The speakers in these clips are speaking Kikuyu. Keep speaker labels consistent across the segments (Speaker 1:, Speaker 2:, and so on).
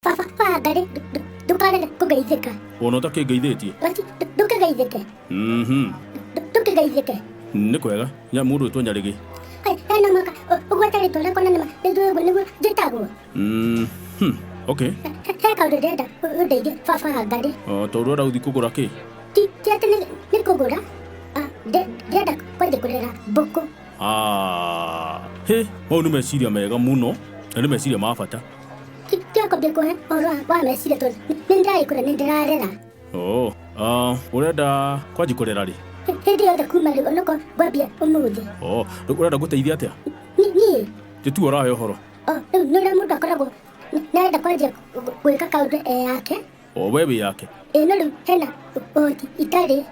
Speaker 1: Baba wa Ngarĩ, ndũkarege kũgeithĩka.
Speaker 2: Ona ũtakĩngeithĩtie.
Speaker 1: Wati, ndũkĩgeithĩke. Ndũkĩgeithĩke.
Speaker 2: Nĩ kwega. Nya mũndũ wĩtwo Nyarĩgĩ.
Speaker 1: Hena mwaka ũgwete rĩtwa rĩakwa na nĩma nĩnjũĩ ũguo nĩguo njĩtagwo.
Speaker 2: Okay.
Speaker 1: He kaũndũ ndĩrenda ũndeithie baba wa Ngarĩ.
Speaker 2: Tondũ ũrenda gũthiĩ kũgũra kĩ?
Speaker 1: Ti ti atĩ nĩ kũgũra. Ndĩrenda kwanjia kũrera mbũkũ.
Speaker 2: Hĩ, mau nĩ meciria mega mũno na nĩ meciria ma bata.
Speaker 1: Tiakwambia kũhe ũhoro wa meciria tondũ nĩ ndĩragĩkũra nĩ ndĩrarera.
Speaker 2: Oh, ũrenda kwanjia kũrera rĩ?
Speaker 1: Hĩndĩ yothe kuma rĩu onokorwo ngwambia ũmũthĩ.
Speaker 2: Oh, rĩu ũrenda ngũteithie atĩa?
Speaker 1: Niĩ?
Speaker 2: Ti tuo ũrahe ũhoro.
Speaker 1: Oh, rĩu nĩ ũrĩa mũndũ akoragwo nĩarenda kwanjia gwĩka kaũndũ e yake.
Speaker 2: O we wĩ yake?
Speaker 1: Ĩĩ, no rĩu hena ũhoti itarĩ.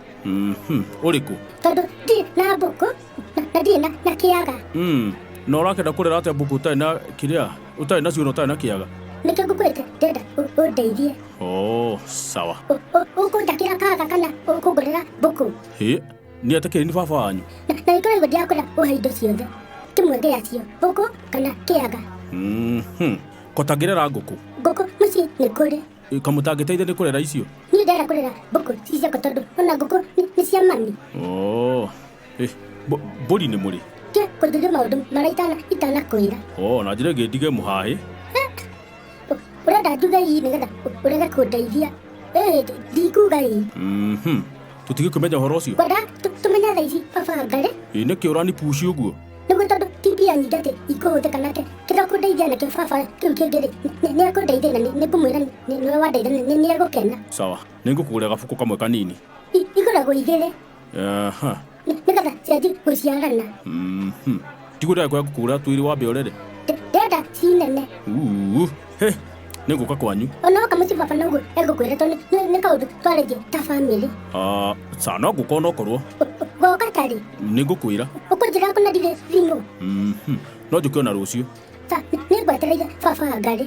Speaker 2: Ũrĩkũ?
Speaker 1: Tondũ ndirĩ na mbũkũ na ndirĩ na kĩaga.
Speaker 2: Na ũrakĩenda kũrera atĩa mbũkũ ũtarĩ na kĩrĩa? Ũtarĩ nacio na ũtarĩ na kĩaga?
Speaker 1: Nĩkĩo ngũkwĩrĩte ndĩrenda ũndeithie.
Speaker 2: Oh, sawa.
Speaker 1: Ũkũnjakĩra kaga kana ũkũngũrĩra mbũkũ?
Speaker 2: Hĩ, niĩ atĩ kĩrĩ nĩ baba wanyu.
Speaker 1: Na gĩkoragwo ndirakũra ũhe indo ciothe. Kĩmwe gĩacio, mbũkũ kana kĩaga.
Speaker 2: Ko tangĩrera ngũkũ?
Speaker 1: Ngũkũ mũciĩ nĩ kũrĩ.
Speaker 2: Kamũtangĩteithia nĩ kũrera icio?
Speaker 1: Niĩ ndĩrenda kũrera mbũkũ ci ciakwa tondũ ona ngũkũ nĩ cia mami.
Speaker 2: Oh, mbũri nĩ mũrĩ?
Speaker 1: Ke kũnjũria maũndũ marĩa itanakwĩra.
Speaker 2: Oh, na njĩra ĩngĩ ndige mũhahĩ.
Speaker 1: Ũrenda njuge ii nĩgetha ũrege kũndeithia. Ndikuga ii.
Speaker 2: Tũtigĩkĩmenya ũhoro ũcio?
Speaker 1: Ngwenda tũmenye thaa ici baba wa Ngarĩ.
Speaker 2: Nĩkĩ ũranipuci ũguo?
Speaker 1: Nĩguo tondũ ti mbia nyingĩ atĩ ikũhũthĩka nake. Kĩrĩa ũkũndeithia nakĩo baba kĩu kĩngĩ rĩ, nĩ ekũndeithia na nĩ ngũmwĩra nĩwe wandeithia nĩ egũkena.
Speaker 2: Sawa, nĩngũkũgũrĩra gabuku kamwe kanini.
Speaker 1: Igũragwo igĩrĩ. Nĩgetha cianjie gũciarana.
Speaker 2: Tiguo ndĩrakwĩra ngũkũgũrĩra twĩrĩ wambe ũrere?
Speaker 1: Ndĩrenda ci nene.
Speaker 2: He, nĩngũka kwanyu.
Speaker 1: Ona woka mũciĩ baba noguo egũkwĩra tondũ nĩ kaũndũ twarĩtie ta bamĩrĩ.
Speaker 2: Sawa, no ngũka onokorwo.
Speaker 1: Goka tarĩ?
Speaker 2: Nĩngũkwĩra.
Speaker 1: Ũkũnjĩra kũna ndirĩ thimũ?
Speaker 2: No njũke ona rũciũ.
Speaker 1: Nĩngwetereire baba wa Ngarĩ.